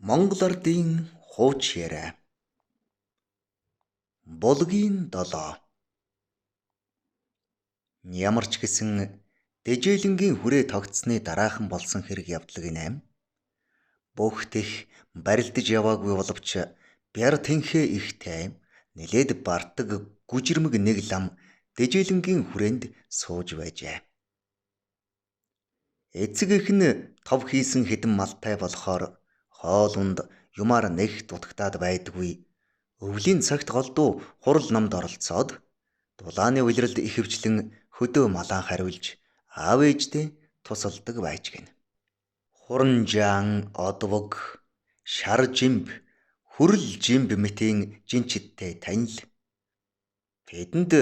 Монгол ардын хууч яриа. Булгийн долоо. Ямар ч гэсэн Дэжээлэнгийн хүрээ тогтсны дараахан болсон хэрэг явдлыг нэм. Бүх тех барилдаж яваагүй боловч бяр тэнхээ ихтэй нэлээд бартаг гүжирмэг нэг лам Дэжээлэнгийн хүрээнд сууж байжээ. Эцэг эх нь тов хийсэн хэдэн малтай болохоор хоол унд юмар нэх дутагтаад байдаггүй. Өвлийн цагт голдуу хурал намд оролцоод дулааны улиралд ихэвчлэн хөдөө малаан хариулж аав ээждээ тусалдаг байж гэнэ. Хуранжаан, одвог, шар жимб, хүрэл жимб мэтийн жинчидтэй танил. Тэдэнд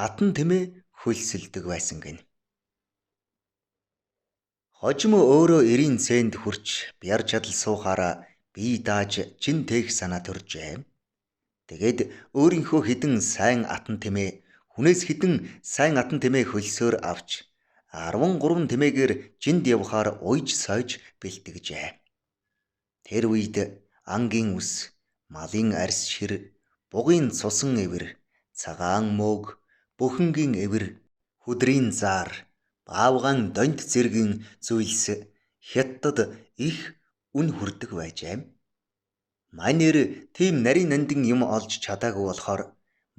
атан тэмээ хөлсөлдөг байсан гэнэ. Хожим өөрөө 90 цент хүрч бяр чадал суухаараа бие дааж чин тээх санаа төржээ. Тэгээд өөрийнхөө хідэн сайн атан тэмээ хүнээс хідэн сайн атан тэмээ хөлсөөр авч 13 тэмээгээр жинд явхаар уйж сойж бэлтгэжээ. Тэр үед ангийн үс, малын арьс шир, бугын цусан эвэр, цагаан мөөг, бүхэнгийн эвэр, хүдрийн заар, баавгаан донт зэргийн зүйлс хятадд их үн хүрдэг байжээ. Манер тийм нарийн нандин юм олж чадаагүй болохоор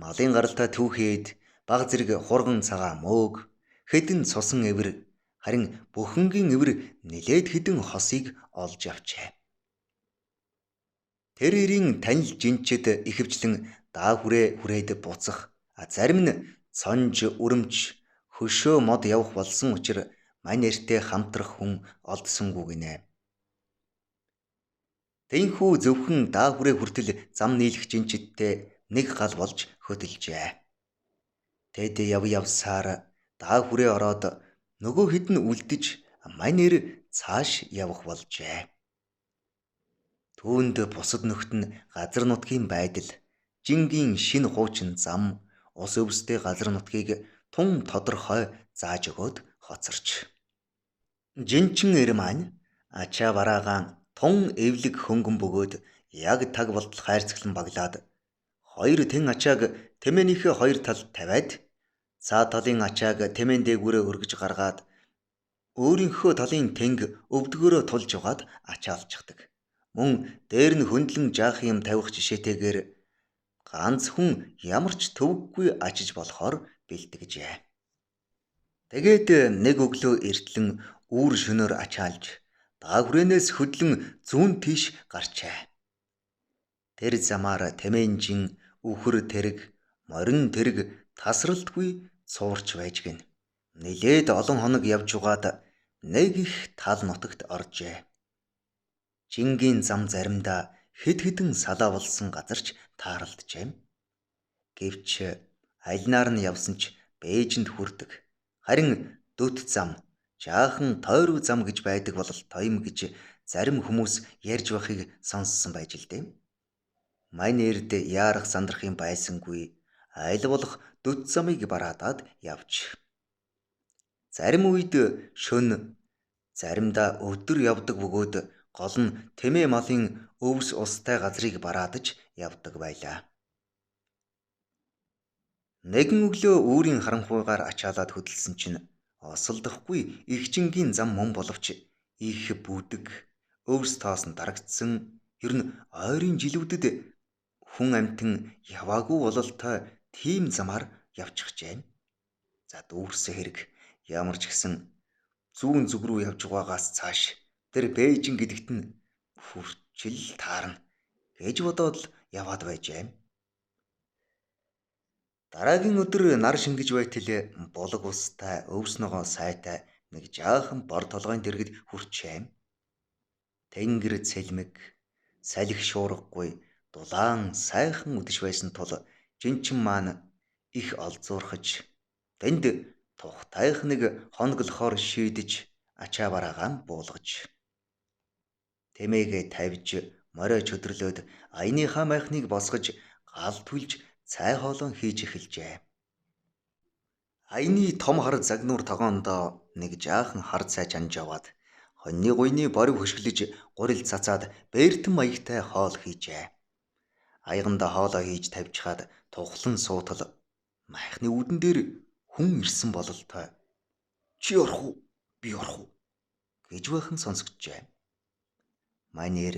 малын гаралтай түүхээд баг зэрэг хурган цагаан мөөг, хэдэн цусан эвэр, харин бүхэнгийн эвэр нэлээд хэдэн хосыг олж авчээ. Тэр эрийн танил жинчид ихэвчлэн даа хүрээ хүрээд буцах, зарим нь цонж, өрөмч, хөшөө мод явах болсон учир мань эртээ хамтрах хүн олдсонгүй гинэ. Тэнхүү зөвхөн даа хүрээ хүртэл зам нийлэх жинчидтэй нэг гал болж хөдөлжээ. Тэд яв явсаар даа хүрээ ороод нөгөө хэд нь үлдэж мань эр цааш явах болжээ. Түүнд бусад нөхд нь газар нутгийн байдал, жингийн шинэ хуучин зам, ус өвстэй газар нутгийг тун тодорхой зааж өгөөд хоцорч. Жинчин эр маань ачаа бараагаан тун эвлэг хөнгөн бөгөөд яг таг болтол хайрцаглан баглаад хоёр тэн ачааг тэмээнийхээ хоёр талд тавиад цаа талын ачааг тэмээн дээгүүрээ өргөж гаргаад өөрийнхөө талын тэнг өвдгөөрөө тулж угаад ачаалчихдаг. Мөн дээр нь хөндлөн жаах юм тавих жишээтэйгээр ганц хүн ямар ч төвөггүй ачиж болохоор бэлтгэжээ. Тэгээд нэг өглөө эртлэн үүр шөнөөр ачаалж даа хүрээнээс хөдлөн зүүн тийш гарчээ. Тэр замаар тэмээнжин, үхэр тэрэг, морин тэрэг тасралтгүй цуурч байж гин. Нилээд олон хоног явж угаад нэг их тал нутагт оржээ. Жингийн зам заримдаа хэд хэдэн салаа болсон газарч тааралджээ. Гэвч альнаар нь явсан ч Бээжинд хүрдэг. Харин дөт зам, жаахан тойрог зам гэж байдаг бол тоём гэж зарим хүмүүс ярьж байхыг сонссон байж л дээ. Мань эрд яарах сандрах юм байсангүй. Аль болох дөт замыг бараадаад явж. Зарим үед шөн, заримдаа өдөр явдаг бөгөөд гол нь тэмээ малын өвс устай газрыг бараадаж явдаг байлаа. Нэгэн өглөө үүрийн харанхуйгаар ачаалаад хөдөлсөн чинь осолдохгүй ихчингийн зам мөн боловч их бүдэг, өвс тоос нь дарагдсан, ер нь ойрын жилүүдэд хүн амьтан яваагүй бололтой тийм замаар явчихжээ. За дүүрсэн хэрэг ямар ч гэсэн зүүн зүг рүү явж байгаагаас цааш тэр Бээжин гэдэгт нь хүрчил таарна гэж бодоод л яваад байжээ. Дараагийн өдөр нар шингэж байтал булаг устай өвс ногоон сайтай нэг жаахан бор толгойн дэргэд хүрчээ. Тэнгэр цэлмэг, салхи шуургагүй, дулаан сайхан үдэш байсан тул жинчин маань их олзуурхаж тэнд тухтайх нэг хоноглохоор шийдэж ачаа бараагаан буулгаж. Тэмээгээ тавьж морио чөдөрлөөд аяныхаа майхныг босгож гал түлж цай хоолон хийж эхэлжээ. Аяны том хар загнуур тогоондоо нэг жаахан хар цай чанж аваад Хоньны гуйны борив хөшиглөж гурил цацаад бээртэн маягтай хоол хийжээ. Аяганда хоолоо хийж тавьчихад тухлан суутал майхны үүдэн дээр хүн ирсэн бололтой. Чи орох уу? Би орох уу? Гэж байхан сонсогджээ. Манер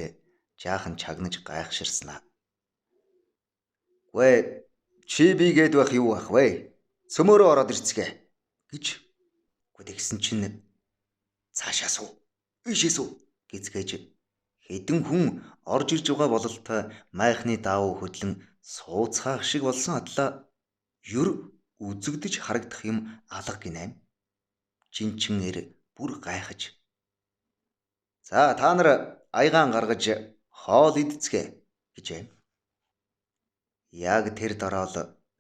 жаахан чагнаж гайхширснаа. Гүй чи би гээд байх юу байх вэ? Цөмөөрөө ороод ирцгээ гэж. Гүй тэгсэн чинь цаашаа суу. Ийшээ суу гэцгээж хэдэн хүн орж ирж байгаа бололтой майхны даавуу хөдлөн сууцгаах шиг болсон атлаа ер үзэгдэж харагдах юм алга гинэ. Жинчин эр бүр гайхаж. За та нар аягаан гаргаж хоол идцгээ гэжээ. Яг тэр дороол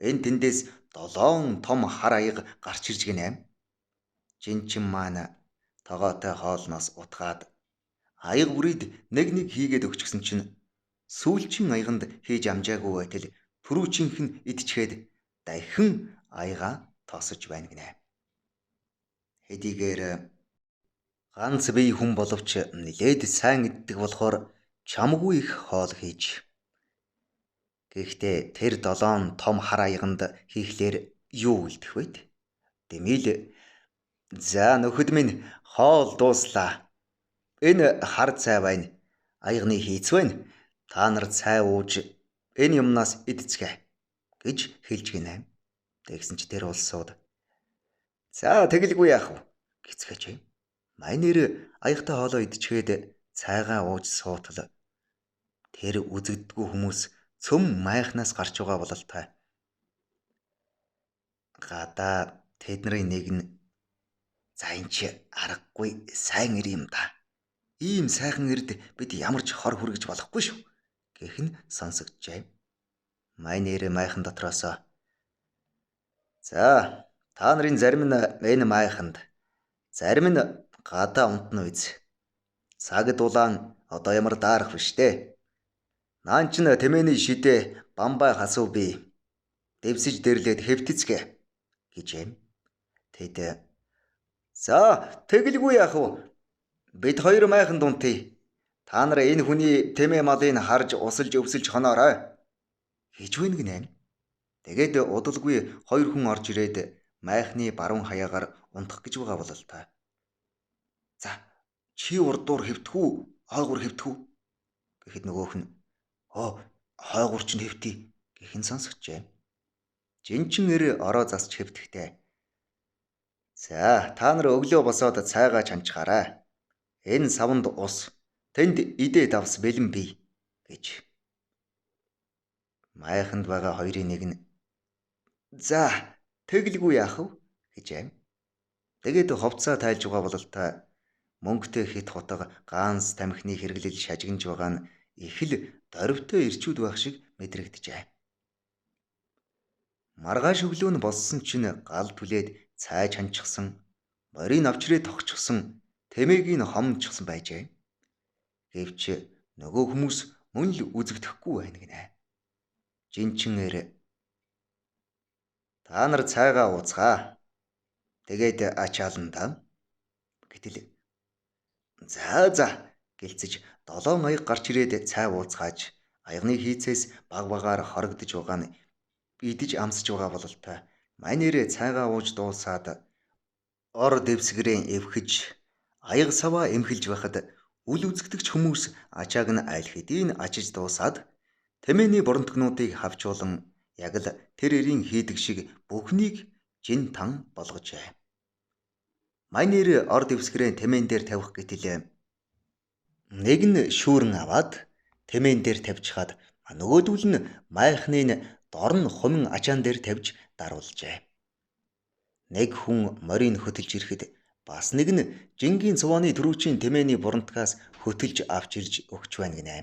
энэ тэндээс 7 том хар аяга гарч ирж гинэ. Жинчин маань тогоотой хоолноос утгаад аяга бүрид нэг нэг хийгээд өгчихсөн чинь сүүлчийн аяганд хийж амжаагүй байтал түрүүчийнх нь идчихэд дахин аяга тосож байна гинэ. Хэдийгээр ганц бие хүн боловч нилээд сайн иддэг болохоор чамгүй их хоол хийж. Гэхдээ тэр 7 том хар аяганд хийхлээр юу үлдэх вэ? Дэмил за нөхөд минь хоол дууслаа. Энэ хар цай байна. Аягны хийц байна. Та нар цай ууж энэ юмнаас идцгээ гэж хэлж гинэ. Тэгсэн чи тэр улсууд за тэгэлгүй яах вэ гэцгээч. Майнэр аягтай хоолоо идчихэд цайгаа ууж суутал тэр үзэгддэггүй хүмүүс цөм майхнаас гарч байгаа бололтой. Гадаа тэдний нэг нь за энэ чи аргагүй сайн эр юм да. Ийм сайхан эрд бид ямар ч хор хүргэж болохгүй шүү гэх нь сонсогджээ. Майнэр майхан дотроос за та нарын зарим нь энэ майханд зарим нь гадаа унтна биз. Цаг дулаан одоо ямар даарах биш дээ. Наан ч тэмээний шидэ бамбай хасуу би дэвсэж дэрлээд хэвтцгээ гэжээ. Тэд за тэгэлгүй яах вэ? Бид хоёр майхан дунтъя. Та нар энэ хүний тэмээ малыг харж усалж өвсөлж хоноорой гэж байна гинэ. Тэгээд удалгүй хоёр хүн орж ирээд майхны баруун хаяагаар унтах гэж байгаа бололтой. За чи урдуур хэвтэх үү? Хойгуур хэвтэх үү? Гэхэд нөгөөх нь хойгуур чинь хэвтий гэх нь сонсогчээ. Жинчин эр ороо засч хэвтэхтэй. За та нар өглөө босоод цайгаа чанчгаарай. Энэ савнд ус тэнд идээ давс бэлэн бий гэж. Майханд байгаа хоёрын нэг нь за тэгэлгүй яах вэ гэжээ. Тэгээд ховцоо тайлж байгаа бололтой мөнгөтэй хит хутга ганц тамхины хэрэглэл шажигнж байгаа нь их л дорвтой ирчүүд байх шиг мэдрэгдэжээ. Маргааш өглөө нь болсон чинь гал түлээд цай чанчихсан, морийг авчрээ тогтчихсон, тэмээг нь хомчихсан байжээ. Гэвч нөгөө хүмүүс мөн л үзэгдэхгүй байна гинэ. Жинчин эр та нар цайгаа ууцгаа. Тэгээд ачаална да. Гэтэл за за гэлцэж 7 аяг гарч ирээд цай ууцгааж аягны хийцээс баг багаар хорогдож байгаа нь идэж амсаж байгаа бололтой. Манерээ цайгаа ууж дуусаад ор дэвсгэрээ эвхэж аяг саваа эмхэлж байхад үл үзэгдэгч хүмүүс ачааг нь аль хэдийн ачиж дуусаад тэмээний буронтгнуудыг хавчуулан яг л тэр эрийн хийдэг шиг бүхнийг жин тан болгожээ. Манер ор дэвсгэрээ тэмээн дээр тавих гэтэл нэг нь шүүрэн аваад тэмээн дээр тавьчихад нөгөөдөл нь майхны дор нь хумин ачаан дээр тавьж даруулжээ. Нэг хүн морийг хөтөлж ирэхэд бас нэг нь жингийн цувааны түрүүчийн тэмээний буронтгаас хөтөлж авч ирж өгч байна гинэ.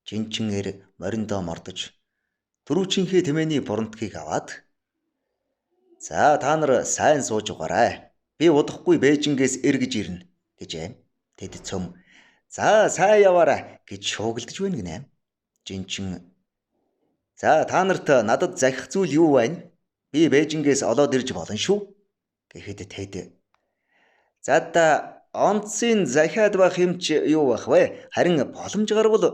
Жинчин эр мориндоо мордож түрүүчийнхээ тэмээний буронтгийг аваад за та нар сайн сууж угаарай. Би удахгүй Бээжингээс эргэж ирнэ гэжээ. Тэд цөм за сайн яваарай гэж шуугилдаж байна гинэ. Жинчин за та нарт надад захих зүйл юу байна? Би Бээжингээс олоод ирж болно шүү гэхэд тэд за да онцын захиад байх юм чи юу байх вэ? Харин боломж гарвал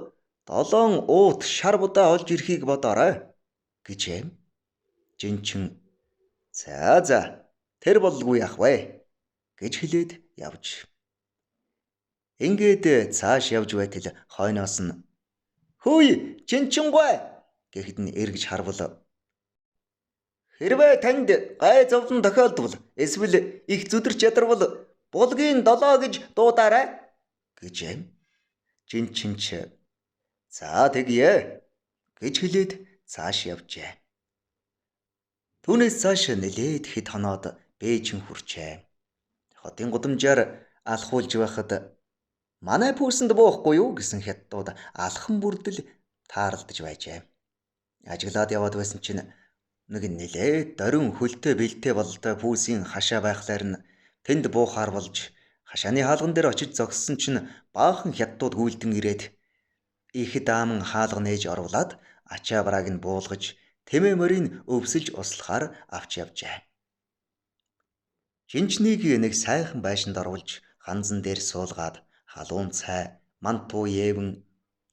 7 уут шар будаа олж ирэхийг бодоорой гэжээ. Жинчин за за тэр боллгүй яах вэ гэж хэлээд явж. Ингээд цааш явж байтал хойноос нь хөөе Жинчингуй гэхэд нь эргэж харвал хэрвээ танд гай зовлон тохиолдвол эсвэл их зүдэрч ядарвал булгийн 7 гэж дуудаарай гэжээ. Жинчинч за тэгье гэж хэлээд цааш явжээ. Түүнээс цааш нэлээд хэд хоноод Бээжин хүрчээ. Хотын гудамжаар алхуулж байхад манай пүүсэнд буухгүй юу гэсэн хятадууд алхан бүрдэл тааралдаж байжээ. Ажиглаад яваад байсан чинь нэг нэлээд дорин хөлтэй бэлтэй бололтой пүүсийн хашаа байхлаар нь тэнд буухаар болж хашааны хаалган дээр очиж зогссон чинь баахан хятадууд гүйлдэн ирээд ихэд ааман хаалга нээж оруулаад ачаа барааг нь буулгаж тэмээ морийг өвсөлж услахаар авч явжээ. Жинчнийг нэг сайхан байшинд оруулж ханзан дээр суулгаад халуун цай, мантуу евэн,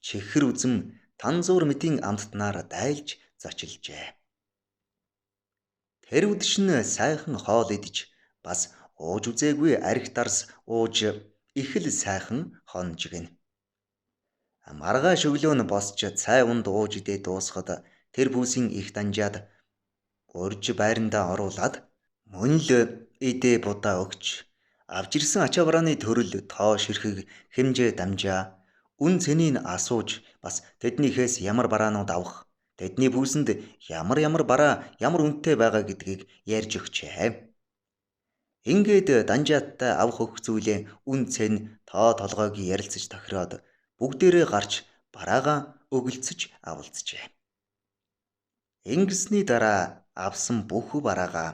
чихэр үзэм, танзуур мэтийн амттнаар дайлж зочилжээ. Тэр үдш нь сайхан хоол идэж бас ууж үзээгүй арх дарс ууж их л сайхан хонж гин. Маргааш өглөө нь босч цай унд ууж идээ дуусахад тэр пүүсийн их данжаад урьж байрандаа оруулаад мөн л идээ будаа өгч авч ирсэн ачаа барааны төрөл тоо ширхэг хэмжээ дамжаа үн цэнийг асууж бас тэднийхээс ямар бараанууд авах тэдний пүүсэнд ямар ямар бараа ямар үнэтэй байгаа гэдгийг ярьж өгчээ. Ингээд данжааттай авах өгөх зүйлээ үн цэн тоо толгойг ярилцаж тохироод бүгдээрээ гарч бараагаа өгөлцөж авалцжээ. Ингэсний дараа авсан бүх бараагаа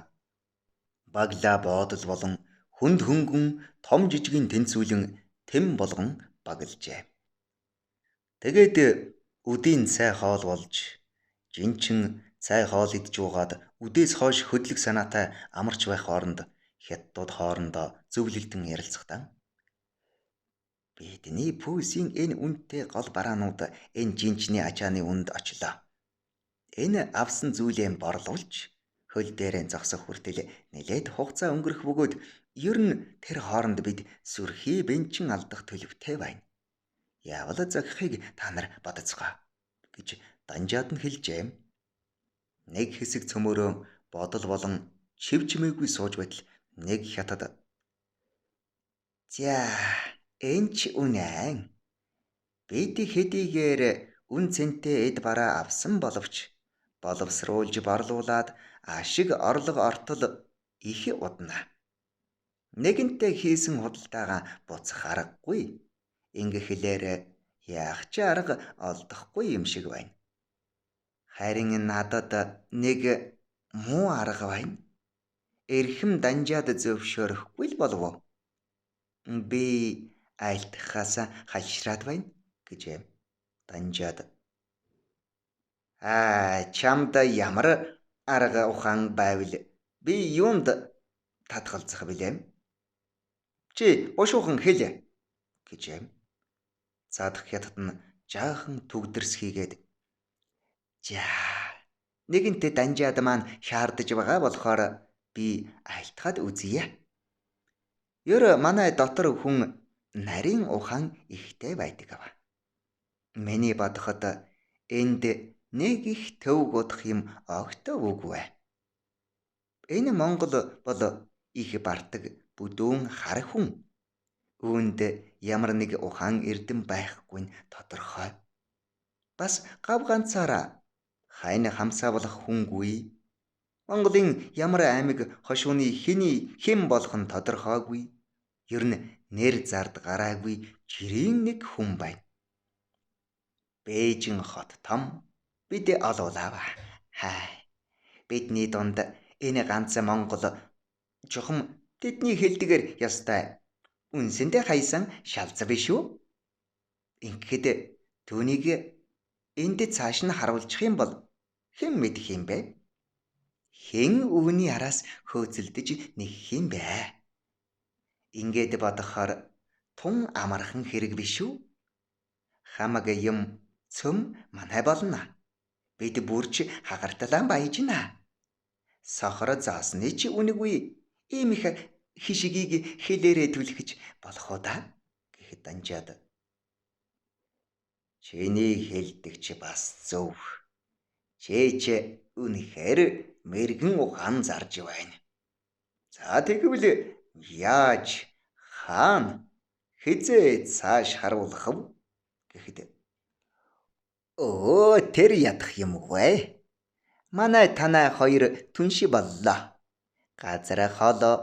баглаа боодол болон хүнд хөнгөн том жижигэн тэнцвүүлэн тэм болгон баглжээ. Тэгээд үдийн цай хоол болж жинчин цай хоол идж уугаад үдээс хойш хөдлөх санаатай амарч байх хооронд хятадууд хоорондоо зөвлөлдөн ярилцахдаа бидний пүүсийн энэ үнэтэй гол бараанууд энэ жинчний ачааны үнд очлоо. Энэ авсан зүйлээ борлуулж хөл дээрээ зогсох хүртэл нэлээд хугацаа өнгөрөх бөгөөд ер нь тэр хооронд бид сүрхий бэнчин алдах төлөвтэй байна. Явал зохихыг та нар бодоцгоо гэж данжаад нь хэлжээ. Нэг хэсэг цөмөрөө бодол болон чив чимээгүй сууж байтал нэг хятад за энэ ч үнэн. Бид хэдийгээр үн цэнтэй эд бараа авсан боловч боловсруулж борлуулад ашиг орлого ортол их удна. Нэгэнтээ хийсэн худалдаагаа буцах аргагүй. Ингэхлээр яах ч арга олдохгүй юм шиг байна. Харин надад нэг муу арга байна. Эрхэм данжаад зөвшөөрөхгүй л болов уу? Би айлтгахаас хальшраад байна гэжээ. Данжаад аа чамд ямар арга ухаан байвал би юунд татгалзах билээ? Чи бушуухан хэл гэжээ. Задах хятад нь жаахан түгдэрс хийгээд за нэгэнтээ данжаад маань шаардаж байгаа болохоор би айлтгаад үзье. Ер манай дотор хүн нарийн ухаан ихтэй байдаг ава. Миний бодоход энд нэг их төвөг удах юм огт үгүй. Энэ Монгол бол их бартаг бүдүүн хар хүн. Үүнд ямар нэг ухаан эрдэм байхгүй нь тодорхой. Бас гав ганцаараа хайн хамсаа болох хүнгүй. Монголын ямар аймаг хошууны хэний хэн болох нь тодорхойгүй. Ер нь нэр зард гараагүй жирийн нэг хүн байна. Бээжин хот том бид олуулаа. Хай. Бидний дунд энэ ганц Монгол чухам тэдний хэлдгээр ёстой. Үнсэндээ хайсан шалз биш үү? Ингэхэд түүнийг энд цааш нь харуулчих юм бол хэн мэдэх юм бэ? Хэн үүний араас хөөцөлдөж нэгэх юм бэ? Ингээд бодохоор тун амархан хэрэг биш үү? Хамаг юм цөм манай болно. Бид бүрч хагартлан баяжна. Сохор заасны ч үнэгүй ийм их хишгийг хэлээрээ түлхэж болох уу да гэхэд Данжаад чиний хэлдэг чи бас зөв. Чээч үнэхээр мэргэн ухаан зарж байна. За тэгвэл яаж хаана хизээ цааш харуулах вэ гэхэд өө тэр ядах юмгүй. Манай танай хоёр түнши боллоо. Газар хоолоо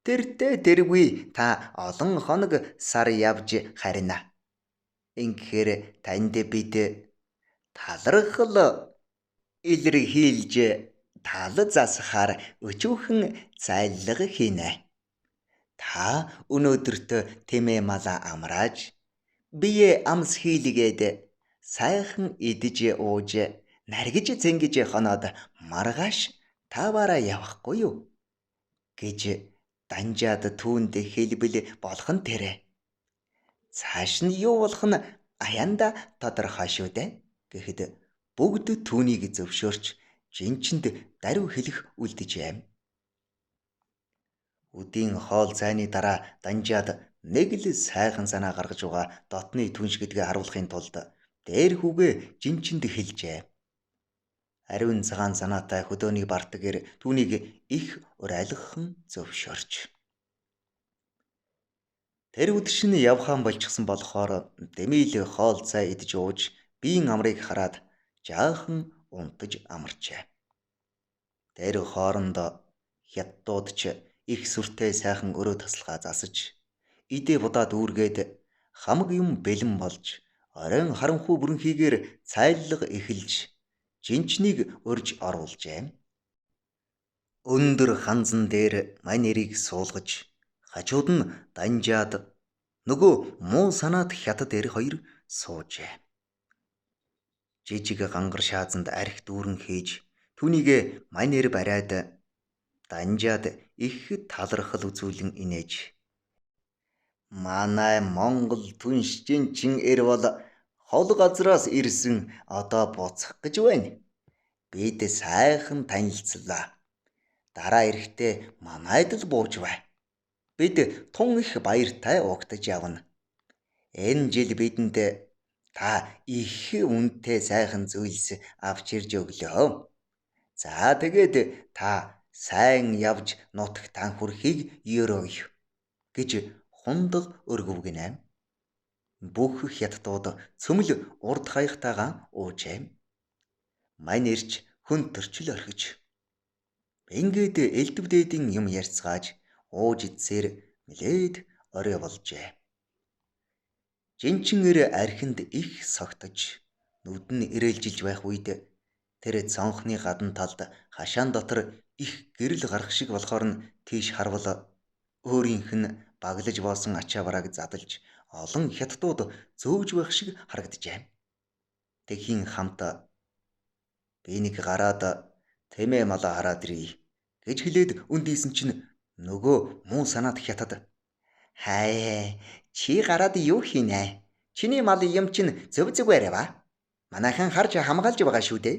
тэртээ тэргүй та олон хоног сар явж харина. Ингэхээр танд бид талархал илэрхийлж тал засахаар өчүүхэн зайлга хийнэ. Та өнөөдөрт тэмээ малаа амрааж бие амс хийлгээд сайхан идэж ууж наргиж цэнгэж хоноод маргааш таваараа явахгүй юу гэж Данжаад түүнд хэлбэл болох нь тэрэ. Цааш нь юу болох нь аяанда тодорхой шүү дээ гэхэд бүгд түүнийг зөвшөөрч жинчэнд даруй хэлэх үлджээ. Үдийн хоол цайны дараа Данжаад нэг л сайхан санаа гаргаж байгаа дотны түнш гэдгээ харуулахын тулд дээр хүүгээ жинчэнд хэлжээ. Ариун цагаан санаатай хөдөөний бартагэр түүнийг их урайлгхан зөвшөөрч. Тэр үдшин явхаан болчихсон болохоор дэмийл хоол цай идэж ууж биеийн амрыг хараад жаахан унтаж амарчээ. Тэр хооронд хятадууд ч их сүртэй сайхан өрөө тасалгаа засаж идэ будаа дүүргээд хамаг юм бэлэн болж оройн харанхуй бүрэнхийгээр цайллага эхэлж жинчнийг урьж оруулжээ. Өндөр ханзан дээр манерийг суулгаж хажууд нь Данжаад нөгөө муу санаат хятад эр хоёр суужээ. Жижиг гангар шаазанд арх дүүрэн хийж түүнийг манер бариад Данжаад их талархал үзүүлэн инээж манай Монгол түнш жинчин эр бол хол газраас ирсэн одоо буцах гэж байна. Бид сайхан танилцлаа. Дараа эрэхтээ манайд л бууж бай. Бид тун их баяртай угтаж явна. Энэ жил бидэнд та их үнэтэй сайхан зүйлс авч ирж өглөө. За тэгээд та сайн явж нутагтаа хүрэхийг ерөөе гэж хундаг өргөв гинэ. Бүх хятадууд цөмөл урд хаяхтайгаа уужээ. Мань ирч хүн төрчл орхиж. Ингээд элдв дээдийн юм ярьцгааж ууж идсээр нэлээд орой болжээ. Жинчин эр архинд их согтож нүд нь ирээлжилж байх үед тэр цонхны гадна талд хашаан дотор их гэрэл гарах шиг болохоор нь тийш харвал өөрийнх нь баглаж боосон ачаа барааг задалж олон хятадууд зөөж байх шиг харагджээ. Тэгхийн хамт би нэг гараад тэмээ малаа хараад ирье гэж хэлээд өндийсэн чинь нөгөө муу санаат хятад хай чи гараад юу хийнэ? Чиний мал юм чинь зөв зүгээр ба. Манайхан харж хамгаалж байгаа шүү дээ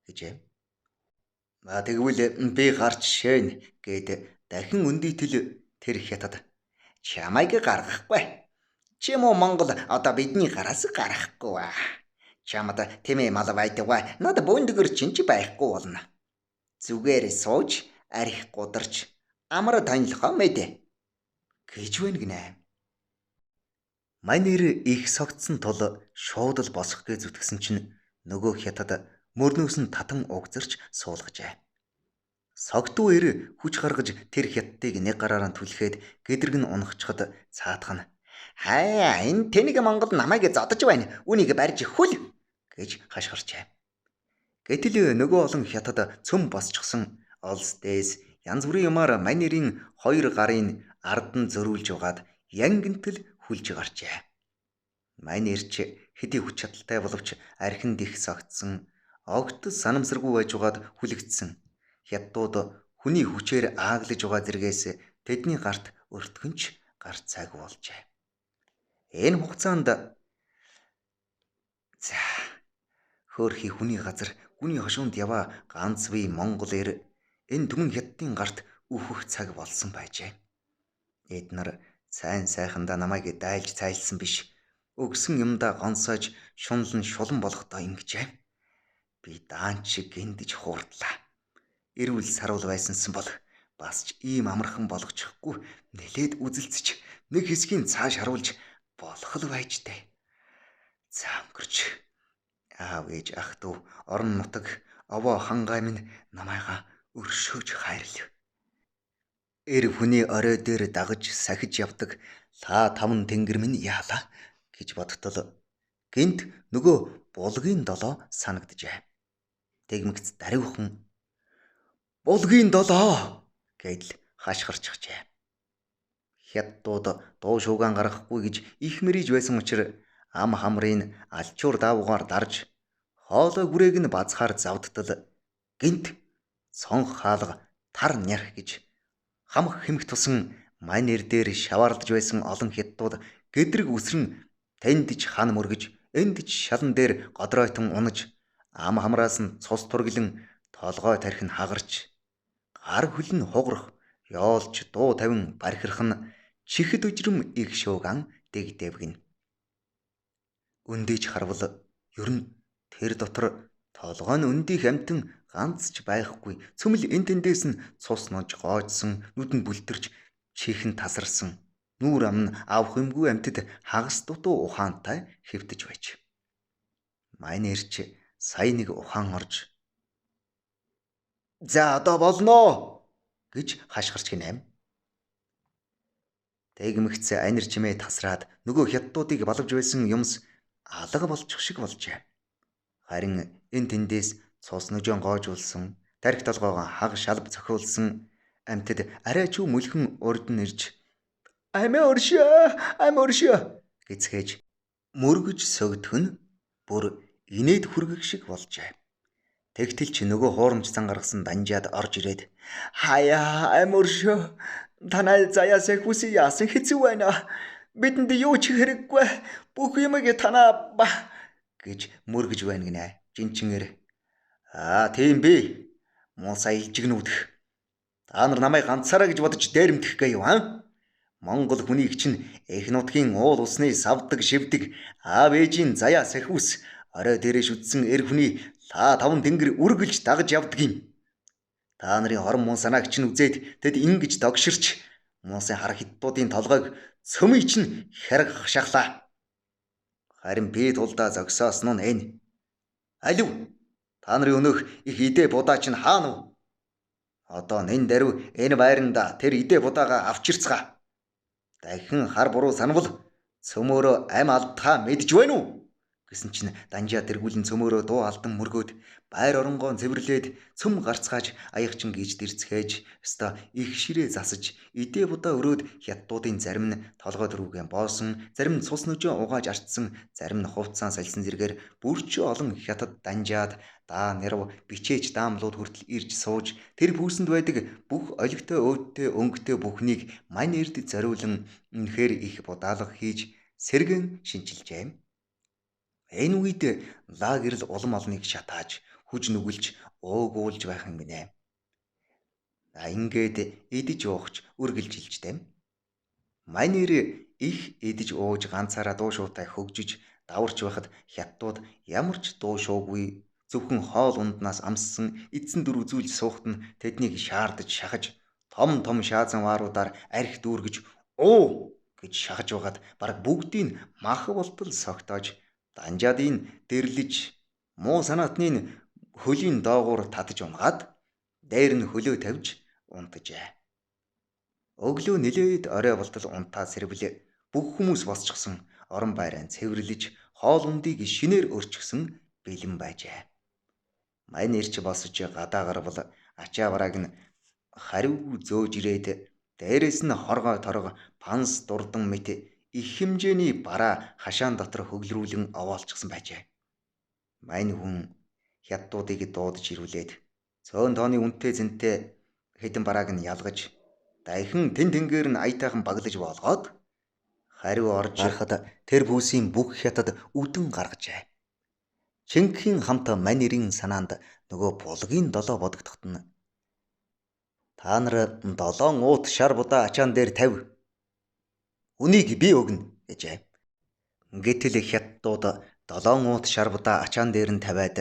гэжээ. А тэгвэл би гарч шээн гэд дахин өндийтэл тэр хятад чамайг гаргахгүй. Чи муу Монгол одоо бидний гараас гарахгүй аа. Чамд тэмээ мал байдаг ба над бөндгөр чинь ч байхгүй болно. Зүгээр сууж арх гударч амар танилхоо мэдэ гэж байна гинэ. Манер их согтсон тул шууд л босох гэж зүтгэсэн чинь нөгөө хятад мөрнөөс нь татан угзарч суулгажээ. Согтуу эр хүч гаргаж тэр хятадыг нэг гараараа түлхээд гэдрэг нь унахчхад цаадах нь хай энэ тэнэг Монгол намайг зодож байна. Үүнийг барьж хүл гэж хашгирчээ. Гэтэл нөгөө олон хятад цөм босчихсон олс дээс янз бүрийн юмар манерийн хоёр гарын ард нь зөрүүлж угаад янгинтэл хүлж гарчээ. Манерч хэдий хүч чадалтай боловч архинд их согтсон огт санамсаргүй байж угаад хүлэгдсэн. Хятадууд хүний хүчээр ааглаж байгаа зэргээс тэдний гарт өртгөнч гарцаагүй болжээ. Энэ хугацаанд за хөөрхий хүний газар гүний хошуунд яваа ганц бие Монгол эр энэ түмэн хятадын гарт үхэх цаг болсон байжээ. Эд нар сайн сайхандаа намайг дайлж цайлсан биш. Өгсөн юмдаа гонсоож шунлан шулан болохдоо ингэжээ. Би даан шиг гиндэж хуурдлаа. Эрүүл саруул байсансан бол бас ч ийм амархан болгочихгүй нэлээд үзэлцэж нэг хэсгийн цааш харуулж болох л байж тээ. За өнгөрч аав ээж ах дүү орон нутаг овоо хангай минь намайгаа өршөөж хайрлав. Эр хүний орой дээр дагаж сахиж явдаг лаа таван тэнгэр минь яалаа гэж бодтол гинт нөгөө булгийн долоо санагджээ. Тэгмэгц даривхан булгийн долоо гэдэл хашгирчихжээ. Хятадууд дуу шуугаан гаргахгүй гэж их мэрийж байсан учраас ам хамрын алчуур даавуугаар дарж хоолой гүрээг нь базхаар завдтал гинт цонх хаалга тар нярх гэж хамх хэмх тусан манер дээр шаваарлаж байсан олон хятадууд гэдрэг үсрэн тэндж хан мөргөж эндж шалан дээр годройтон унаж ам хамраас нь цус турглан толгой тархи нь хагарч гар хөл нь хугарах ёолж дуу тавин бархирах нь чихэд үжрэм их шууган дэгдэвгэн. Өндийж харвал ер нь тэр дотор толгой нь өндийх амтан ганц ч байхгүй цөмөл эн тэндээс нь цус нож гоожсон нүд нь бүлтэрч чих нь тасарсан нүүр ам нь авах юмгүй амтд хагас дутуу ухаантай хэвтэж байж. Майнерч сая нэг ухаан орж за одоо болноо гэж хашгирч гинэ. Тэгмэгц анир чимээ тасраад нөгөө хятадуудыг балавж байсан юмс алга болчих шиг болжээ. Харин энэ тэндээс цус нүжэн гоожуулсан, тархи толгоогоо хаг шалб цохиулсан амьтад арай ч мөлхөн урд нь ирж амиа өршөө, ам өршөө гэцгээж мөргөж сөгдөх нь бүр инээд хүргэх шиг болжээ. Тэгтэл ч нөгөө хуурамч зан гаргасан данжаад орж ирээд хаяа ам өршөө танай заяа сэхүс яасан хэцүү байна. Бидэнд юу ч хэрэггүй. Бүх юмыг танаа ба гэж мөргөж байна гинэ. Жинчингээр аа тийм би. Муу сая илжигнүүдэх. Та нар намайг ганцаараа гэж бодож дээрэмдэх гээ юу аа? Монгол хүнийг чинь эх нутгийн уул усны савдаг шивдэг аав ээжийн заяа сахиус орой дээрээ шүтсэн эр хүний лаа таван тэнгэр үргэлж дагаж явдаг юм. Та нарын хорон муу санааг чинь үзээд тэд ингэж догширч муусын хар хятадуудын толгойг цөмий чинь хяргах шахлаа. Харин би тулдаа зогсоосон нь энэ. Алив та нарын өнөөх их идэ будаа чинь хаана вэ? Одоо нэн даруй энэ байранда тэр идэ будаага авчирцгаа. Дахин хар буруу санвал цөмөөрөө ам алдхаа мэдж байна уу? Гэсэн чинь данжаа тэргүүлэн цөмөөрөө дуу алдан мөргөөд байр оронгоо цэвэрлээд цөм гарцгааж аягчин гийж дэрцгээж өстой их ширээ засаж идэ будаа өрөөд хятадуудын зарим нь толгой дөрвөгэн боосон, зарим нь цус нүжээ угааж ардсан, зарим нь хувцаан сальсан зэргээр бүрчөө олон хятад данжаад даа нэрв бичээж даамлууд хүртэл ирж сууж тэр пүүсэнд байдаг бүх олигтой өөдтэй өнгөтэй бүхнийг мань эрд зориулан үнэхээр их будаалга хийж сэргэн шинчилжээ. Энэ үед лагерл улам олныг шатааж, хүж нүгэлж, уугуулж байх юм гинэ. А ингээд идэж уухч үргэлжилжтэй. Манер их идэж ууж ганцаараа дуу шуутай хөгжиж даварч байхад хятадууд ямар ч дуу шуугүй зөвхөн хоол унднаас амссан эзэн дүр үзүүлж суухад нь тэднийг шаардаж шахаж том том шаазан вааруудаар арх дүүргэж уу гэж шахаж байгаад бараг бүгдийг мах болтол согтоож данжаадын дэрлэж муу санаатны хөлийн доогуур татаж унгаад дээр нь хөлөө тавьж унтажээ. Өглөө нилээд орой болтол унтаа сэрвэл бүх хүмүүс босчихсон орон байраа цэвэрлэж хоол ундыг шинээр өрчгсөн бэлэн байжээ. Мань ирч босож гадаа гарвал ачаа барааг нь хариу зөөж ирээд дээрэс нь хоргой торго панс дурдан мэт их хэмжээний бараа хашаан дотор хөглөрүүлэн овоолчихсан байжээ. Мань хүн хятадуудыг дуудаж ирүүлээд цөөн тооны үнэтэй зэнтэй хэдэн барааг нь ялгаж Дахин тэн тэнгээр нь аятайхан баглаж болгоод хариу орж гарахад тэр бүсийн бүх хятад үдэн гаргажээ. Чингхийн хамт манерийн санаанд нөгөө булгийн долоо бодогдоход нь та нар 7 уут шар будаа ачаан дээр тавь. Үнийг би өгнө гэжээ. Гэтэл хятадууд 7 уут шар будаа ачаан дээр нь тавиад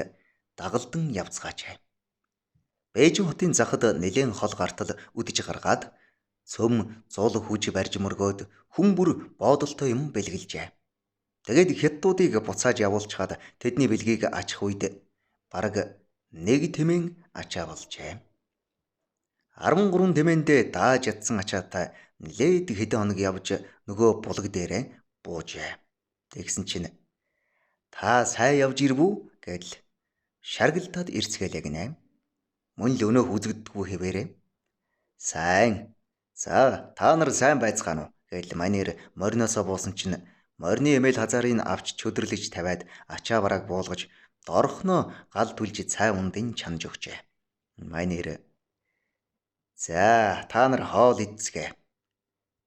дагалдан явцгаажээ. Бээжин хотын захад нэлээн хол гартал үдэж гаргаад цөм зуул хүж барьж мөргөөд хүн бүр боодолтой юм бэлгэлжээ. Тэгээд хятадуудыг буцааж явуулчхаад тэдний бэлгийг ачих үед бараг нэг тэмээн ачаа болжээ. 13 тэмээндээ дааж ятсан ачаатай нэлээд хэдэн хоног явж нөгөө булаг дээрээ буужээ. Тэгсэн чинь та сайн явж ирвүү гэдэл шаргалтад ирцгээлээ гинэ. Мөн л өнөөх үзэгддэггүй хэвээрээ. Сайн. За та нар сайн байцгаана уу гэдэл манер мориноосоо буусан чинь морины эмээл хазаарыг авч чөдөрлөж тавиад ачаа барааг буулгаж дорхноо гал түлж цай ундын чанж өгчээ. Манер за та нар хоол идцгээ.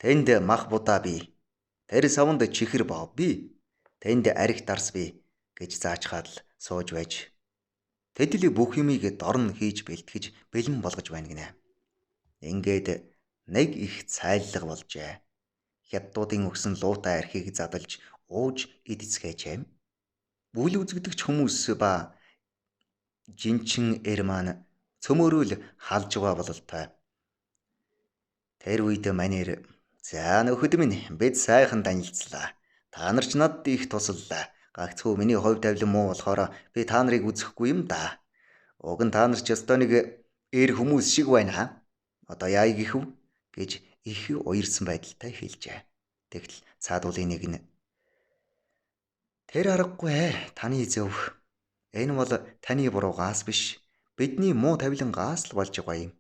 Тэнд мах будаа би. Тэр савнд чихэр бов би. Тэнд арх дарс би гэж заачхаад л сууж байж. Тэдний бүх юмыг дорн хийж бэлтгэж бэлэн болгож байна гинэ. Ингээд нэг их цайллага болжээ. Хятадуудын өгсөн луутай архийг задалж ууж идцгээжээ. Бүл үзэгдэгч хүмүүс ба жинчин эр маань цөмөрөөл халж байгаа бололтой. Тэр үед манер за нөхөд минь бид сайхан танилцлаа. Та нар ч надад их туслалаа. Гагцхүү миний хувь тавилан муу болохоор би та нарыг үзэхгүй юм да. Уг нь та нар ч ёстой нэг эр хүмүүс шиг байна ха. Одоо яа гэх вэ гэж их уярсан байдалтай хэлжээ. Тэгтэл цаадуулын нэг нь тэр аргагүй таны зөв. Энэ бол таны буруугаас биш. Бидний муу тавилангаас л болж байгаа юм.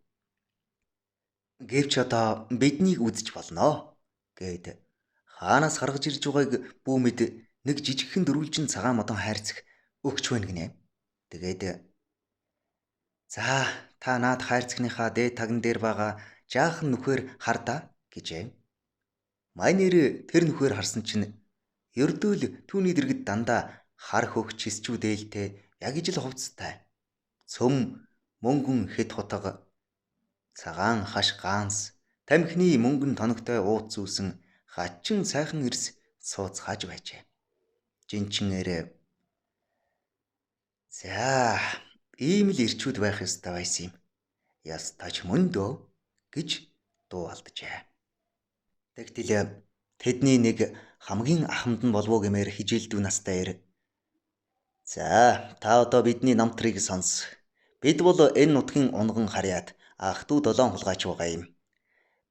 Гэвч одоо биднийг үзэж болно гэд хаанаас гаргаж ирж байгааг бүү мэд нэг жижигхэн дөрвөлжин цагаан модон хайрцаг өгч байна гинэ. Тэгээд за та наад хайрцагныхаа дээд тагн дээр байгаа жаахан нүхээр хардаа гэжээ. Майнер тэр нүхээр харсан чинь ердөөл түүний дэргэд дандаа хар хөх чисчүү дээлтэй яг ижил хувцастай. Цөм мөнгөн хэд хутга цагаан хаш гаанс тамхины мөнгөн тоногтой уут зүүсэн хачин сайхан эрс сууцгааж байжээ. Жинчинээрээ за ийм л ирчүүд байх ёстой байсан юм. Ястач мөндөө гэж дуу алджээ. Тэгтэл тэдний нэг хамгийн ахмад нь болов уу гэмээр хижээлдүү настай эр. За та одоо бидний намтрыг сонс. Бид бол энэ нутгийн унган харьяат ах トゥ долоон хулгайч байгаа юм.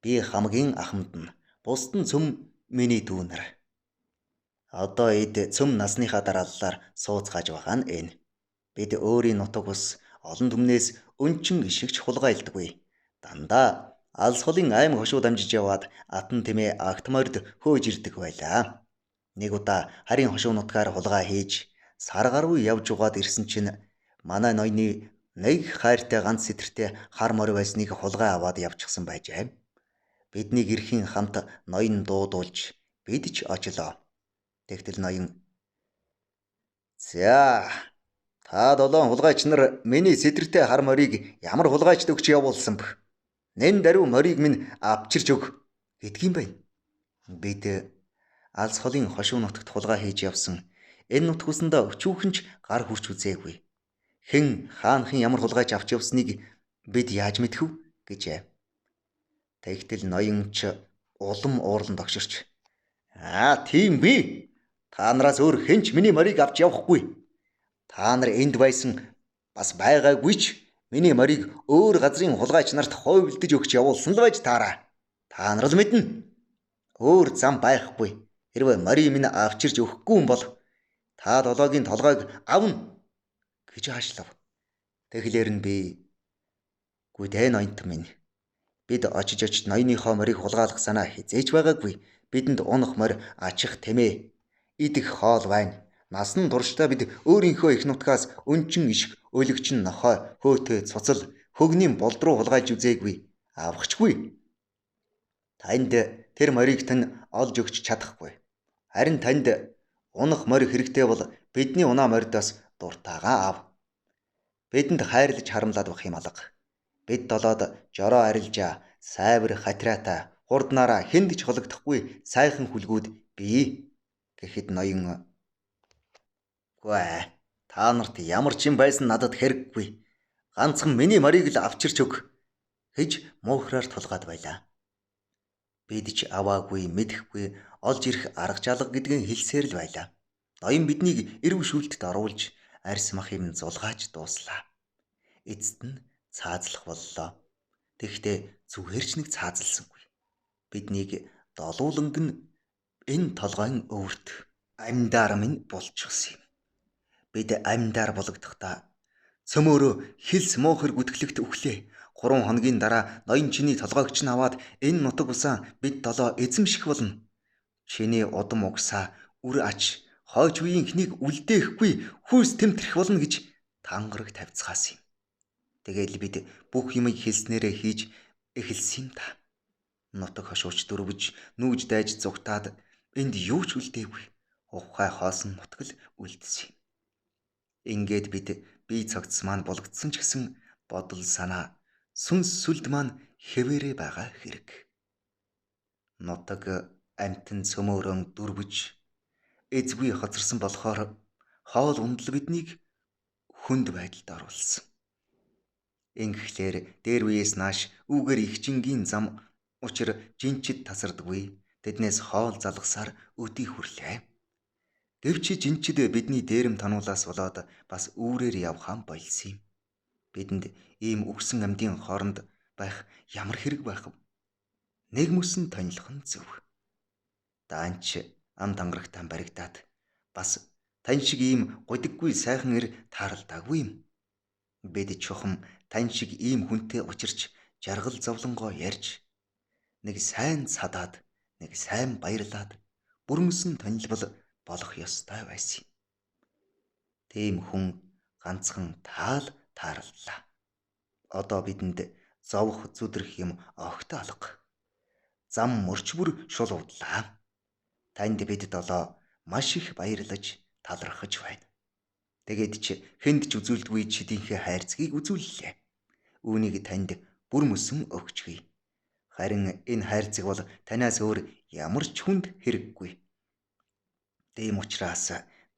Би хамгийн ахмад нь. Бусд нь цөм миний дүү нар. Одоо эд цөм насныхаа дарааллаар сууцгааж байгаа нь энэ. Бид өөрийн нутаг ус олон түмнээс өнчин ишигч хулгайлдаггүй. Дандаа алс холын аймаг хошуу дамжиж яваад атан тэмээ агт морд хөөж ирдэг байлаа. Нэг удаа харийн хошуу нутгаар хулгай хийж сар гаруй явж угаад ирсэн чинь манай ноёны нэг хайртай ганц сэтэртэй хар морь байсныг хулгай аваад явчихсан байжээ. Бидний гэрхийн хамт ноён дуудуулж бид ч очлоо. Тэгтэл ноён за та долоон хулгайч нар миний сэтэртэй хар морийг ямар хулгайчд өгч явуулсан бэ? Нэн даруй морийг минь авчирч өг гэдгийм байна. Бид алс холын хошуу нутагт хулгай хийж явсан. Энэ нутг усандаа өчүүхэн ч гар хүрч үзээгүй. Хэн хаанхын ямар хулгайч авч явсныг бид яаж мэдэх вэ гэжээ. Тэгтэл ноёнч улам уурлан догширч аа тийм би та нараас өөр хэн ч миний морийг авч явахгүй. Та нар энд байсан бас байгаагүй ч миний морийг өөр газрын хулгайч нарт хувилдаж өгч явуулсан л байж таараа. Та нар л мэднэ. Өөр зам байхгүй. Хэрвээ морийг минь авчирч өгөхгүй юм бол та долоогийн толгойг авна гэж хаашлав. Тэгэхээр нь би гүдэ ноёнт минь. Бид очиж очиж ноёныхоо морийг хулгайлах санаа хизээж байгаагүй. Бидэнд унах морь ачих тэмээ. Идэх хоол байна. Насан туршдаа бид өөрийнхөө их нутгаас өнчин ишг өлөгчин нохой, хөөтэй цуцал, хөгний болд руу хулгайлж үзээгүй. Авахчгүй. Танд тэр морийг тань олж өгч чадахгүй. Харин танд унах морь хэрэгтэй бол бидний унаа морьдоос дуртайгаа ав. Бидэнд хайрлаж харамлаад байх юм алга. Бид долоод жороо арилжаа, сайвар хатираатай, хурднаараа хүнд ч хологдохгүй сайхан хүлгүүд бий гэхэд ноён "Үгүй ээ, та нарт ямар ч юм байсан надад хэрэггүй. Ганцхан миний морийг л авчирч өг" гэж муухраар тулгаад байлаа. Бид ч аваагүй, мэдэхгүй, олж ирэх арга жалга гэдгийг хэлсээр л байлаа. Ноён биднийг эрв шүлтэд оруулж арьс мах юм зулгааж дууслаа. Эцэст нь цаазлах боллоо. Тэгэхдээ зүгээр ч нэг цаазалсангүй. Биднийг долууланг нь энэ толгойн өвөрт амьдаар минь болчихсон юм. Бид амьдаар бологдохдоо цөмөөрөө хилс муухэр гүтгэлэгт өглөө. 3 хоногийн дараа ноён чиний толгойг чинь аваад энэ нутаг усаа бид долоо эзэмших болно. Чиний удам угсаа үр ач хойч үеийнхнийг үлдээхгүй хүйс тэмтрэх болно гэж тангараг тавьцгаасан юм. Тэгэл бид бүх юмыг хэлснээрээ хийж эхэлсэн юм та. Нутаг хошууч дөрвөж нүүж дайж зугтаад энд юу ч үлдээгүй. Уххай хоосон нутаг л үлдсэн юм. Ингээд бид бие цогц маань булгдсан ч гэсэн бодол санаа сүнс сүлд маань хэвээрээ байгаа хэрэг. Нутаг амтан цөмөөрөн дөрвөж эзгүй хоцорсон болохоор хоол ундал биднийг хүнд байдалд оруулсан. Ингэхлээр дээр үеэс нааш үүгээр их жингийн зам учир жинчид тасардаггүй. Тэднээс хоол залгасаар өдий хүрлээ. Гэвч жинчид бидний дээрэм тануулаас болоод бас үүрээр явхаан болсон юм. Бидэнд ийм үхсэн амьдын хооронд байх ямар хэрэг байх вэ? Нэг мөсөн тонилох нь зөв. Даанч ам тангарагтаа баригдаад бас тань шиг ийм гудиггүй сайхан эр тааралдаагүй юм. Бид чухам тань шиг ийм хүнтэй учирч жаргал зовлонгоо ярьж нэг сайн садаад нэг сайн баярлаад бүрмөсөн тонилбол болох ёстой байсан юм. Тийм хүн ганцхан таал таарлаа. Одоо бидэнд зовх зүдрэх юм огт алга. Зам мөрч бүр шулуудлаа. Танд бид долоо маш их баярлаж талархаж байна. Тэгээд ч хүнд ч үзүүлдгүй чидийнхээ хайрцгийг үзүүллээ. Үүнийг танд бүр мөсөн өгчгий. Харин энэ хайрцаг бол танаас өөр ямар ч хүнд хэрэггүй. Тийм учраас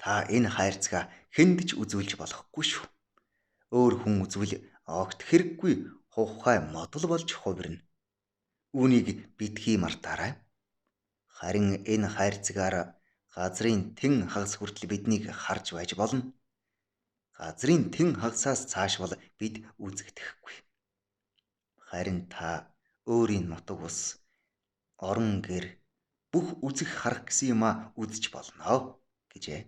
та энэ хайрцгаа хүнд ч үзүүлж болохгүй шүү. Өөр хүн үзвэл огт хэрэггүй хувхай модол болж хувирна. Үүнийг битгий мартаарай. Харин энэ хайрцгаар газрын тэн хагас хүртэл биднийг харж байж болно. Газрын тэн хагасаас цааш бол бид үзэгдэхгүй. Харин та өөрийн нутаг ус, орон гэр бүх үзэх харах гэсэн юмаа үзэж болно гэжээ.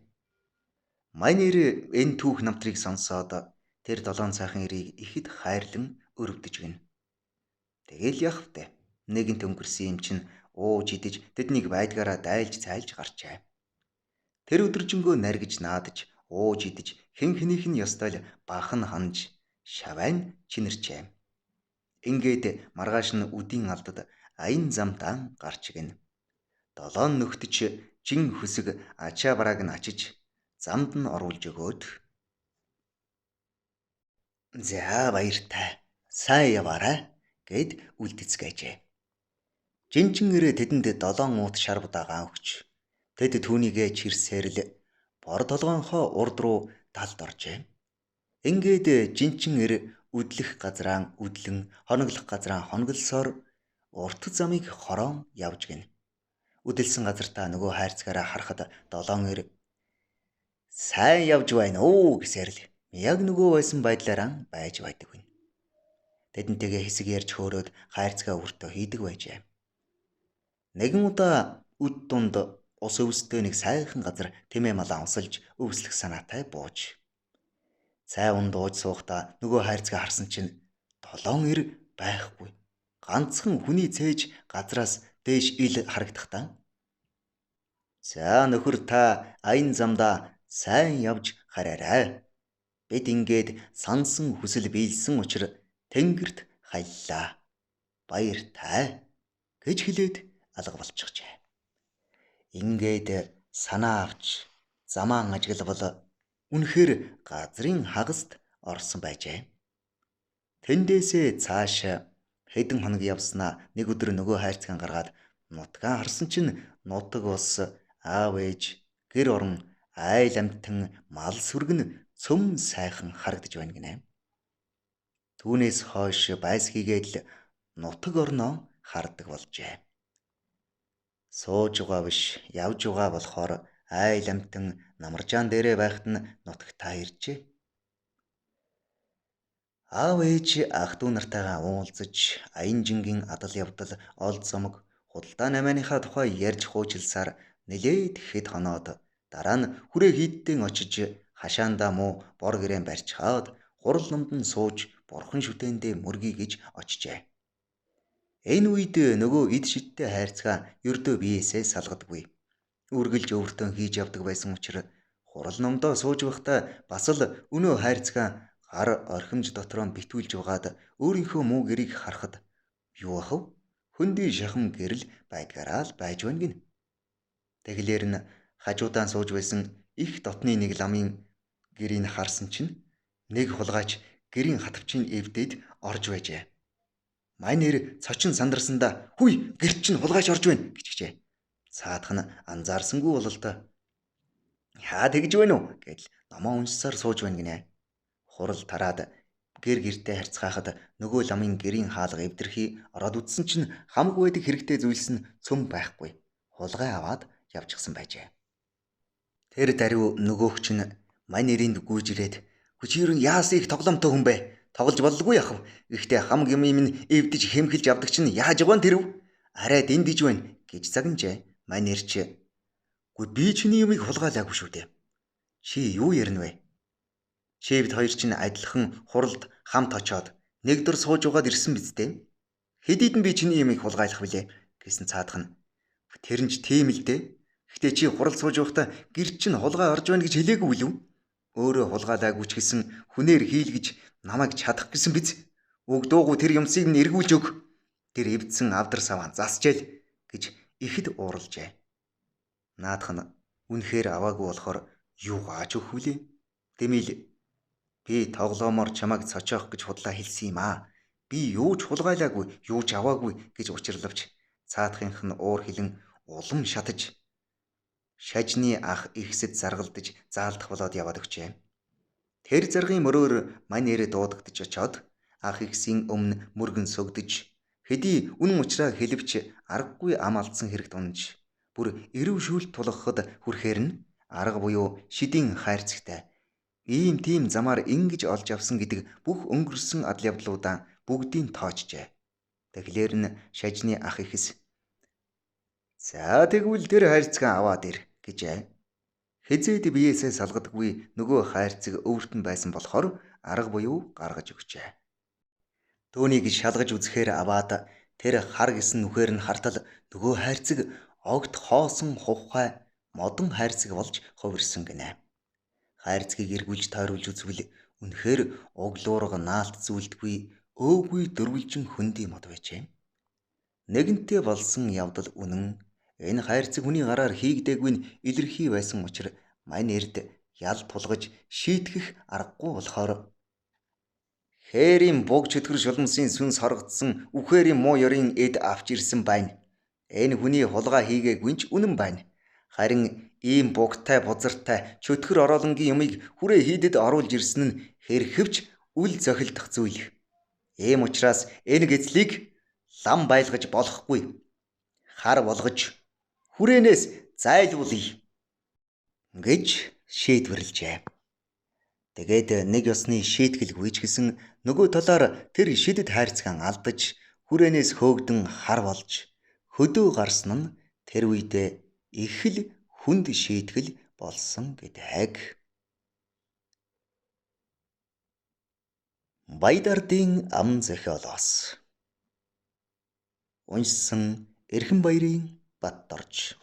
Манер энэ түүх намтрыг сонсоод тэр долоон сайхан эрийг ихэд хайрлан өрөвдөж гинэ. Тэгэл яах вэ? Нэгэнт өнгөрсөн юм чинь ууж идэж тэднийг байдгаараа дайлж цайлж гарчээ. Тэр өдөржингөө наргиж наадаж ууж идэж хэн хэнийх нь ёстой л бахан ханж шавайн чинэрчээ. Ингээд маргааш нь үдийн алдад аян замтаа гарч гинэ. Долоон нөхдөж жин хөсөг ачаа барааг нь ачиж замд нь оруулж өгөөд "За баяртай. Сайн яваарай" гэд үлдэцгээжээ. Жинчин эрэ тэдэнд долоон уут шарв дагаан өгч тэд түүнийгээ чирсээр л бор толгойнхоо урд руу далд оржээ. Ингээд жинчин эр үдлэх газраа үдлэн хоноглох газраа хоноглосоор урт замыг хороон явж гинэ. Үдэлсэн газартаа нөгөө хайрцагаараа харахад долоон эр "Сайн явж байна уу" гэсээр л яг нөгөө байсан байдлаараа байж байдаг гэнэ. Тэдэнтэйгээ хэсэг ярьж хөөрөөд хайрцгаа өртөө хийдэг байжээ. Нэгэн удаа үд дунд ус өвстэй нэг сайхан газар тэмээ малаа онсолж өвслөх санаатай бууж. Цай унд ууж суухдаа нөгөө хайрцгаа харсан чинь долоон эр байхгүй. Ганцхан хүний цээж газраас дээш ил харагдахдаа "За нөхөр та аян замдаа сайн явж хараарай. Бид ингээд сансан хүсэл биелсэн учир тэнгэрт халлаа. Баяртай" гэж хэлээд алга болчихжээ. Ингээд санаа авч замаан ажиглавал үнэхээр газрын хагаст орсон байжээ. Тэндээсээ цааш хэдэн хоног явснаа нэг өдөр нөгөө хайрцаган гаргаад нутгаа харсан чинь нутаг ус аав ээж гэр орон айл амьтан мал сүргэн цөм сайхан харагдаж байна гинэ. Түүнээс хойш байс хийгээд л нутаг орноо хардаг болжээ. Сууж байгаа биш, явж байгаа болохоор айл амьтан намаржаан дээрээ байхад нь нутагтаа иржээ. Аав ээж ах дүү нартайгаа уулзаж, аян жингийн адал явдал, олд сомог, худалдаа наймааныхаа тухай ярьж хуучилсаар нэлээд хэд хоноод дараа нь хүрээ хийддэн очиж хашаандаа муу бор гэрээн барьчихаад хурал номд нь сууж бурхан шүтээндээ мөргий гэж очжээ. Энэ үед нөгөө эд шидтэй хайрцгаа ердөө биесээ салгадаггүй. Үргэлж өвөртөн хийж явдаг байсан учраас хурал номдоо сууж байхдаа бас л өнөө хайрцгаа гар орхимж дотроо битүүлж угаад өөрийнхөө муу гэрийг харахад юу ах вэ? Хөндий шахам гэрэл байдгаараа л байж байна гин. Тэгэлэр нь хажуудаан сууж байсан их дотны нэг ламын гэрийг харсан чинь нэг хулгайч гэрийн хатвчийг эвдээд орж байжээ. Мань нэр цочин сандарсандаа "Хүй, гэрт чинь хулгайч орж байна" гэж хичээ. Цаадах нь анзаарсангүй бололтой. "Яа тэгж байна уу?" гэдэл номоо уншсаар сууж байна гинэ. Хурал тараад гэр гэртээ харьцгаахад нөгөө ламын гэрийн хаалга эвдэрхий ороод үзсэн чинь хамаг байдаг хэрэгтэй зүйлс нь цөм байхгүй. Хулгай аваад явчихсан байжээ. Тэр даруй нөгөөх чинь мань эринд гүйж ирээд "Чи ер нь яасан их тоглоомтой хүн бэ? Тоглож боллгүй яах вэ? Гэхдээ хамаг юм минь эвдэж хэмхэлж авдаг чинь яаж яваа тэрв? Арай дэндэж байна" гэж загнажээ. Мань эрч "Үгүй би чиний юмыг хулгайлаагүй шүү дээ. Чи юу ярина вэ? Чи бид хоёр чинь адилхан хуралд хамт очоод нэг дор сууж угаад ирсэн биз дээ. Хэдийд нь би чиний юмыг хулгайлах вүлээ" гэсэн цаадах нь "Тэр нь ч тийм л дээ. Гэхдээ чи хурал сууж байхдаа гэр чинь хулгай орж байна гэж хэлээгүй билүү? Өөрөө хулгайлаагүй ч гэсэн хүнээр хийл гэж намайг чадах гэсэн биз? Үг дуугүй тэр юмсыг нь эргүүлж өг. Тэр эвдсэн авдар саваан засчээл" гэж ихэд ууралжээ. Наадах нь үнэхээр аваагүй болохоор юу гааж өгөх вүлээ? Дэмил би тоглоомоор чамайг цочоох гэж худлаа хэлсэн юм аа. Би юу ч хулгайлаагүй, юу ч аваагүй гэж учирлавч цаадахынх нь уур хилэн улам шатаж шажны ах ихсэд заргалдаж заалдах болоод яваад өгчээ. Тэр заргын мөрөөр мань нэрэ дуудагдаж очоод ах ихсийн өмнө мөргөн сөгдөж хэдий үнэн учраа хэлвч аргагүй ам алдсан хэрэгт унж бүр эрв шүүлт тулгахад хүрэхээр нь арга буюу шидийн хайрцагтай ийм тийм замаар ингэж олж авсан гэдэг бүх өнгөрсөн адал явдлуудаа бүгдийг тоочжээ. Тэгэлэр нь шажны ах ихэс "За тэгвэл тэр хайрцгаа аваад ир" гэжээ. Хэзээд биесээ салгадаггүй нөгөө хайрцаг өвөртөн байсан болохоор арга буюу гаргаж өгчээ. Түүнийг шалгаж үзэхээр аваад тэр хар гэсэн нүхээр нь хартал нөгөө хайрцаг огт хоосон хувхай модон хайрцаг болж хувирсан гинэ. Хайрцгийг эргүүлж тойруулж үзвэл үнэхээр углуурга наалт зүйлдгүй өөгүй дөрвөлжин хөндий мод байжээ. Нэгэнтээ болсон явдал үнэн энэ хайрцаг хүний гараар хийгдээгүй нь илэрхий байсан учир мань эрд ял тулгаж шийтгэх аргагүй болохоор "Хээрийн буг чөтгөр шулмсын сүнс хорогдсон үхээрийн муу ёрын эд авч ирсэн байна. Энэ хүний хулгай хийгээгүй ч үнэн байна. Харин ийм бугтай бузартай чөтгөр ороолонгийн юмыг хүрээ хийдэд оруулж ирсэн нь хэрхэвч үл зохилдох зүйл. Ийм учраас энэ гэзлийг лам байлгаж болохгүй. Хар болгож хүрээнээс зайлуулъя" гэж шийдвэрлэжээ. Тэгээд нэг ёсны шийтгэлгүй ч гэсэн нөгөө талаар тэр шидэд хайрцгаан алдаж хүрээнээс хөөгдөн хар болж хөдөө гарсан нь тэр үедээ их л хүнд шийтгэл болсон гэдэг. Баядардын ам зохиолоос. Уншсан Эрхэн Баярын Батдорж.